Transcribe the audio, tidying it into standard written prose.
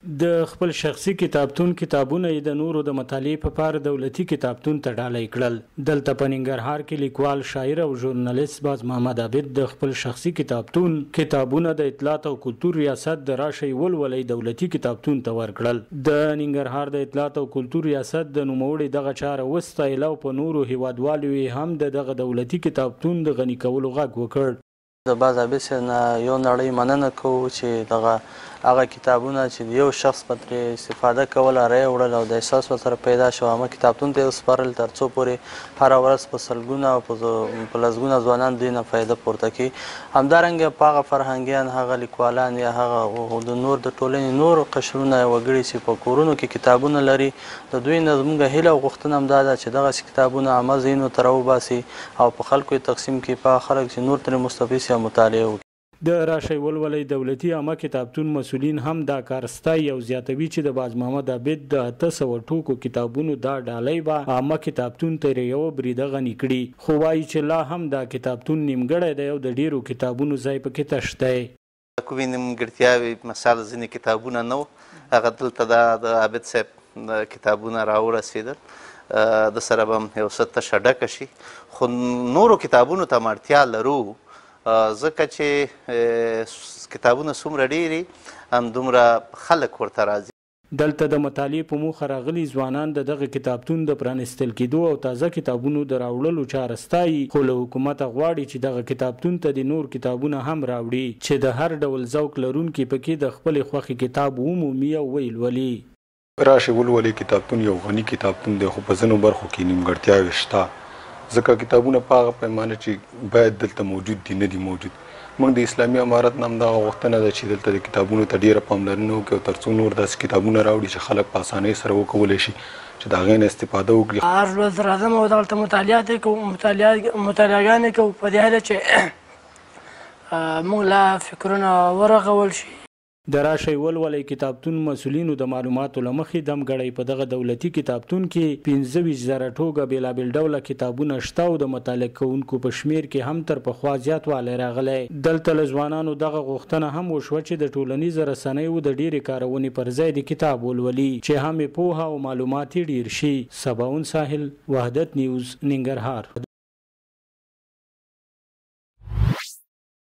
د خپل شخصي کتابتون کتابونه یې د نورو د مطالعې په پار دولتي کتابتون ته ډالۍ کړل. دلته په ننګرهار کې لیکوال، شاعر او ژورنالیست باز محمد عابد د خپل شخصي کتابتون کتابونه د اطلاعات او کلتور ریاست د راشئ ولولئ دولتي کتابتون ته ورکړل. د ننګرهار د اطلاعات او کلتور ریاست د نوموړي دغه چاره وستایله او په نورو هېوادوالو یې هم د دغه دولتي کتابتون د غني کولو غږ وکړ. د باز عابد صاحب نه یو نړۍ مننه کوو چې دغه هغه کتابونه چې د یو شخص به ترې استفاده کوله را یې وړل او د احساس ورسره پیدا شو عامه کتابتون ته یې وسپارل تر څو پورې هره ورځ په سلګونه او په لسګونه ځوانان دوی نه فایده پورته کړي. همدارنګه په هغه فرهنګیان، هغه لیکوالان یا هغه د نور د ټولنې نور قشرونه وګړي چې په کورونو کې کتابونه لري د دوی نه زموږ هیله او غوښتنه هم دا ده چې دغسې کتابونه عامه ځایونو ته راوباسي او په خلکو یې تقسیم کړي، په هغه خلک چې نور ترې مستفید شي او مطالعه وکړي. د راشئ ولولئ دولتي عامه کتابتون مسؤلین هم دا کار ستایي او زیاتوي چې د باز محمد عابد د 800 ټوکو کتابونو دا ډالۍ به عامه کتابتون تر یوه بریده غني کړي، خو وایي چې لا هم دا کتابتون نیمګړی دی او د ډېرو کتابونو ځای پکې تش دی. کومې نیمګړتیاوې، مثال ځینې کتابونه نه وو، هغه دلته دا د عابد صاحب کتابونه راورسېدل، د سره به هم یو څه تشه ډکه شي، خو نورو کتابونو ته هم اړتیا لرو، ځکه چې کتابونه څومره ډېر همدومره خلک ورته راځي. دلته د مطالعې په موخه راغلي ځوانان د دغه کتابتون د پرانیستل کېدو او تازه کتابونو د راوړلو چاره ستایي، خو له حکومته غواړي چې دغه کتابتون ته دې نور کتابونه هم راوړي چې د هر ډول ذوق لرونکي پکې د خپلې خوښې کتاب ومومي او ویې لولي. راشئ ولولئ کتابتون یو غني کتابتون دی، خو په ځینو برخو کې نیمګړتیاوې شته، ځکه کتابونه په هغه پیمانه چې باید دلته موجود دي نه دي موجود. موږ د اسلامي امارت نه هم دغه غوښتنه ده چې دلته د کتابونو ته ډېره پاملرنه وکړي او ترڅو نور داسې کتابونه راوړي چې خلک په اسانۍ سره وکولی شي چې د هغې نه استفاده وکړي. هر ورځ راځم او دلته مطالعات کوو، مطالعهګانې کوو، په دې هیله چې موږ لا فکرونه ورغول شي. د راشئ ولولئ کتابتون مسؤلینو د معلوماتو له مخې دمګړی په دغه دولتي کتابتون کې 25,000 ټوګه بېلابېل ډوله کتابونه شته او د مطالعه کوونکو په شمېر کې هم تر پخوا زیاتوالی راغلی. دلته له ځوانانو دغه غوښتنه هم وشوه چې د ټولنیزو رسنیو د ډېرې کارونې پر ځای دې کتاب ولولي چې هم یې پوهه او معلومات یې ډېر شي. سباوون ساحل، وحدت نیوز، ننګرهار.